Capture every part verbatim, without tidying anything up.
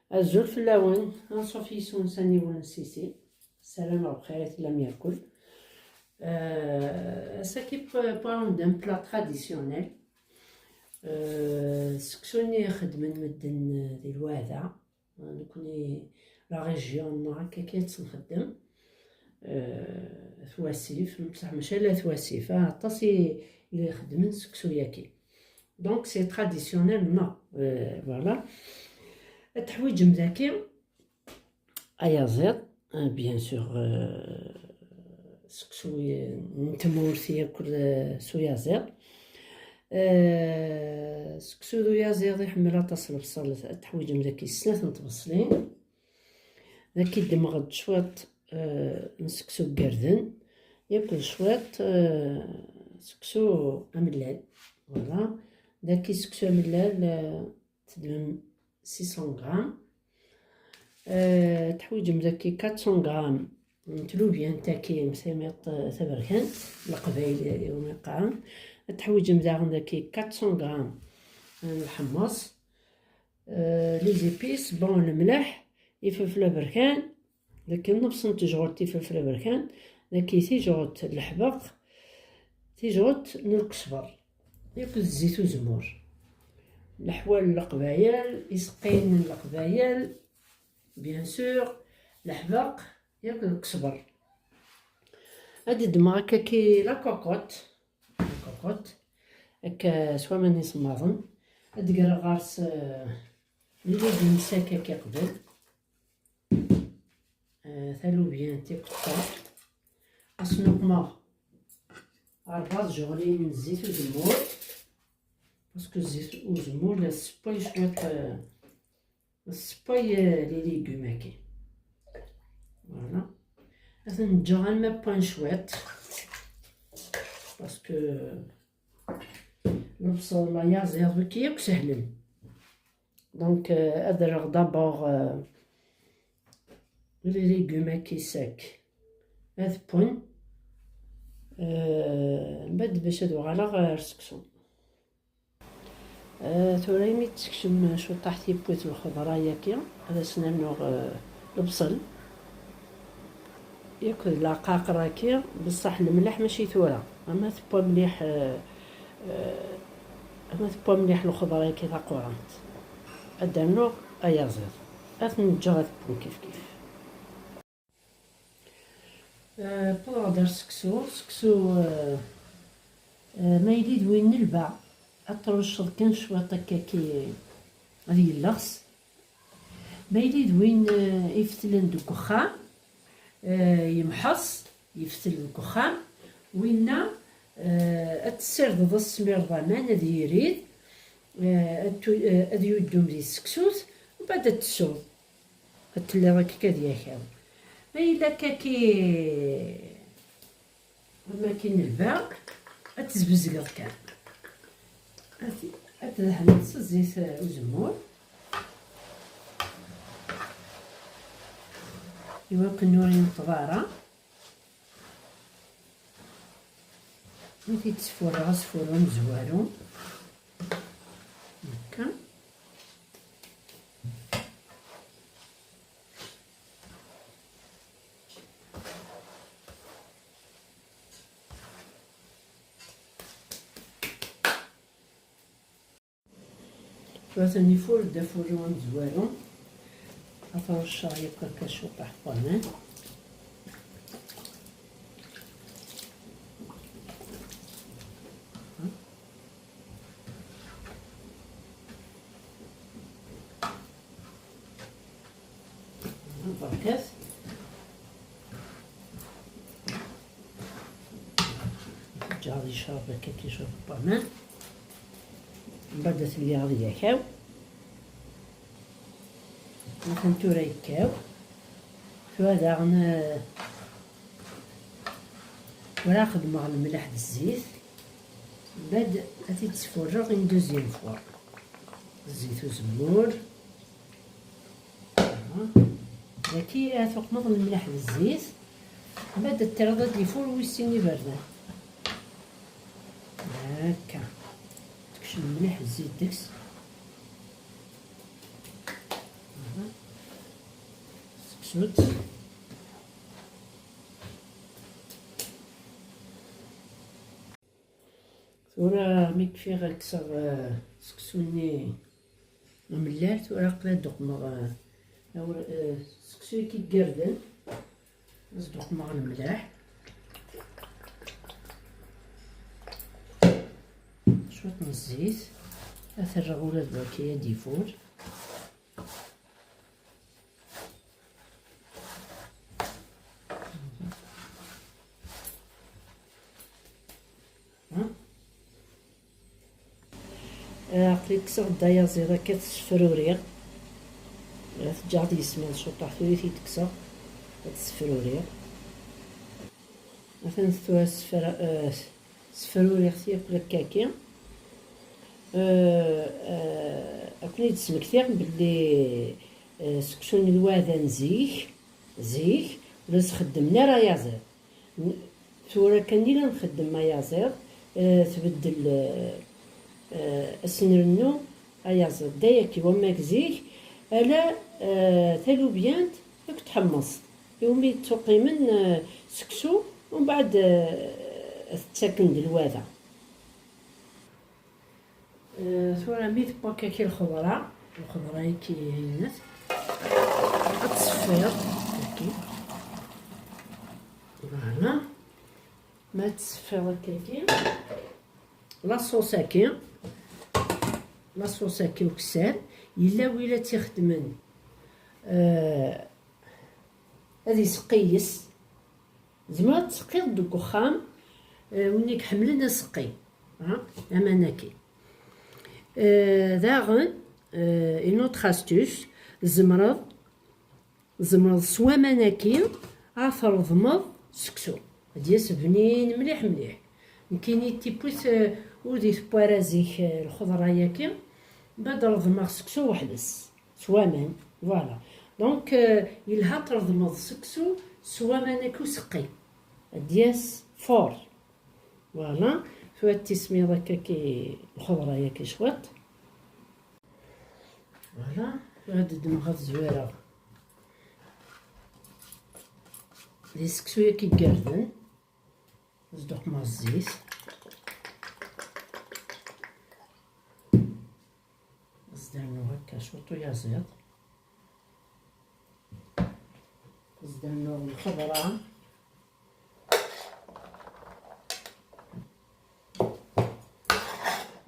Azul fell-awen, anṣuf yis-wen s aniwel n Sisi. Ssarameɣ bxir i tellam yakul. Euh, ass-agi, pour, pour un plat traditionnel. Euh, seksu-nni i xeddmen medden, euh, di lweɛda. Nekni, la région-nneɣ akka kan i tt-nxeddem. Euh, at wasif, bṣaḥ mačči ala at wasif, ah, aṭas i, i ixeddmen seksu-yagi. Donc, c'est traditionnel, non. Euh, voilà. Ad teḥwiǧem daki ayaziḍ, euh, bien sûr, euh, seksu n tmurt yakk, euh, s uyaziḍ. Euh, seksu d uyaziḍ iḥemmel aṭas lebṣel, ad teḥwiǧem daki snat n tbeṣlin. Daki ddmeɣ-d cwiṭ, euh, n seksu n yirden, yakk d cwiṭ, euh, seksu amellal. Voilà. Daki seksu amellal, euh, teddmem six cents grammes. Euh, teḥwiǧem daki quatre cents grammes n tlubyant-agi, tamiḍt, euh, taberkant, leqbayel iwumi qqaren. Ad teḥwiǧem daɣen daki quatre cents grammes n lḥemmeṣ. Euh, les épices, bon, lemleḥ, ifelfel aberkan, daki nnefṣ n tejɣurt ifelfel aberkan, daki tijɣurt n leḥbeq, tijɣurt n lkesber, akked zzit uzemmur. Leḥwal n leqbayel, iseqqiyen n leqbayel, bien sûr, leḥbeq, yak d lkesber. Ad ddmeɣ akka ki la cocotte, la cocotte, akka s waman isemmaḍen. Ad d-greɣ ɣer-s, euh, les légumes secs akka qbel. Euh, talubyant, tikeṭṭa. Ad s-nuqmeɣ rebɛa tjeɣlin n zzit uzemmur. Parce que zzit uzemmur la tessewway cwiṭ, euh, Tessewway, euh, les légumes-agi. Voilà. Ad ten-ǧǧeɣ arma wwan cwiṭ. Parce que lebṣel, ayaziḍ, wigi akk sehlen. Donc, euh, ad rreɣ d'abord, euh, les légumes-agi secs. Ad wwen. Euh, mbaɛd bac ad uɣaleɣ ar seksu. Euh, tura imi d-tekcem cwiṭaḥ tiwwit lxeḍra-yagi, ad as-nernuɣ, euh, lebṣel. Yakk d leɛqaqer-agi, beṣṣaḥ lemleḥ mačči tura. Ama tewwa mliḥ, euh, euh, ama tewwa mliḥ lxeḍra-agi taqurant. Ad d-rnuɣ ayaziḍ. Ad ten-ǧǧeɣ ad wwun kifkif. Euh, wwḍeɣ-d ar seksu. Seksu, euh, euh, ma yili d win n lba, ad tṛucceḍ kan cwiṭ akka ki ad yelleɣs. Ma yili d win, euh, ifetlen deg uxxam, euh, yemḥeṣ, yeftel deg uxxam, winna, euh, ad tessirdeḍ, ad tesmireḍ aman, ad yirid, euh, ad tu-, euh, ad yuddum di tseksut, mbaɛd ad tessuḍ. Ad telliḍ akka ad yakaw. Ma yella akka ki, am akin lba, ad tezbezgeḍ kan. Ad, ad tdehneḍ s zzit, eh, uzemmur. Iwakken ur yenṭeḍ ara. Ad t-id-sfurreɣ asfurru amezwaru. Akka. Atan ifur-d afurru amezwaru. Ad t-recceɣ yakk akka cwiṭ ḥeṭṭaman. Berkat. Ǧǧeɣ ad yecreb akka ki cwiṭ n waman. Mbaɛd ad t-lliɣ ad yakaw. Atan tura yekkaw. Tura daɣen, eh, tura xedmeɣ lemleḥ d zzit. Mbaɛd ad t-id-sfurreɣ une deuxième fois. Zzit uzemmur. Daki ad tuqmeḍ lemleḥ d zzit. Mbaɛd ad terreḍ ad d-ifur wis sin iberdan. Akka. Tekcem mliḥ zzit deg-s. Tura mi kfiɣ ad kkseɣ, eh, seksu-nni amellal, tura aql-i ad d-uqmeɣ, eh, awra-, eh, seksu-agi igerden. Ad d-uqmeɣ lemleḥ. Cwiṭ n zzit. Ad t-rreɣ ula d waki ad d-ifur. Aql-i kkseɣ-d ayaziḍ akka, ad t-ssefruriɣ. Ad t-ǧǧeɣ ad yesmad cwiṭ, tura i t-id-kkseɣ. Ad t-ssefruriɣ. Atan tura ssefra-, eh, ssefruriɣ-t yakk akkaki. Eh, eh, ad ken-id-smektiɣ belli, eh, seksu n lwaɛda n zik, zik, ur as-xeddmen ara ayaziḍ. N-, tura kan i la nxeddem ayaziḍ, eh, tbeddel, eh, eh, ad s-nrennu ayaziḍ. D ayagi wamma deg zik, ala, eh, talubyant akked tḥemmeẓt. Iwumi yettuqimen, eh, seksu, umbeɛd, eh, ad t-ttaken d lwada. Eh, tura mi tewwa akka lxeḍra, lxeḍra-agi-inek, ad tṣeffiḍ, akka. Voilà. Ma tṣeffiḍ akka-agi, la sauce-agi, la sauce-agi ukessar, yella win ad tt-ixedmen, eh, ad iseqqi yes. Tzemreḍ ad teqqiḍ deg uxxam, eh, win i iḥemmlen aseqqi. Ha? Aman-agi. Eh, daɣen, eh, une autre astuce, tzemreḍ, tzemreḍ s waman-agi ad treḍmeḍ seksu. Ad d-yas bnin mliḥ mliḥ. Nekkini tipwit, eh, ur d-itewwi ara zik, eh, lxeḍra-agi, bad reḍmeɣ seksu weḥd-s. S waman, voilà. Donc, euh, yelha treḍmeḍ seksu s waman-agi useqqi. Ad d-yas fort. Voilà. Tura ad tismiḍ akka-agi lxeḍra-agi cwiṭ. Voilà. Tura ad ddmeɣ ad zwireɣ di seksu-agi igerden. Zduq ma zzit. Zdernu akka cwiṭ uyaziḍ. Zdernu lxeḍra.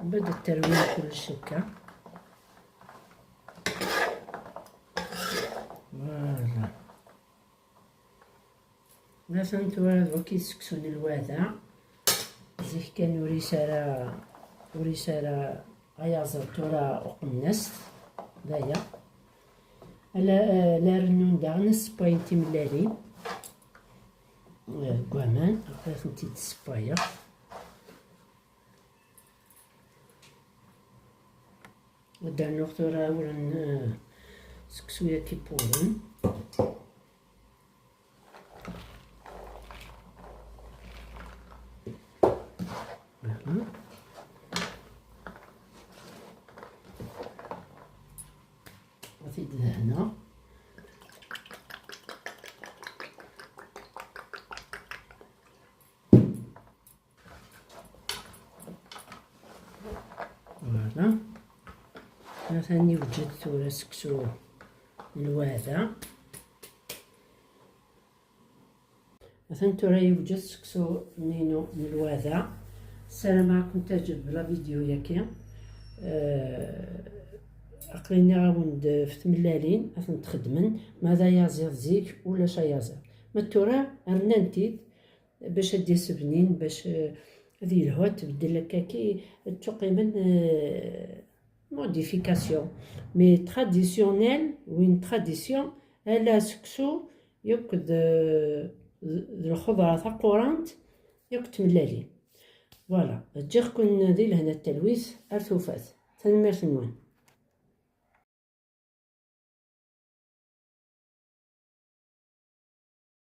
Bad terwi kullec akka. Voilà. Atan tura d waki seksu n lwada. Zik kan ur yesɛi ara, ur yesɛi ara ayaziḍ, tura uqmen-as-t. D aya. Ala, eh, la rennun daɣen ssewwayen timellalin. Eh, deg waman, aql-i ad tent-id-ssewwayeɣ. Ad d-rnuɣ tura awren, eh, seksu-agi ipuren. Voilà. Ad t-id-dehneɣ. Voilà. Atan yewjed tura seksu n lwada. Atan tura yewjed seksu-nni-inu n lwada. Ssarameɣ ad ken-teɛǧeb la vidéo-agi. Eh, aql-i nniɣ-awen-d ɣef tmellalin ad tent-xedmen, ma d ayaziḍ zik ulac ayaziḍ. Ma d tura rnan-t-id bac ad d-yas bnin, bac, eh, ad yelhu, ad tbeddel akkaki, ad ttuqimen, eh, modification. Mais traditionnel, win tradition, ala seksu, yakk d, d, d lxeḍra taqurant, yakk d tmellalin. Voilà, ǧǧiɣ-ken di lehna d talwit, ar tufat. Tanemmirt-nwen.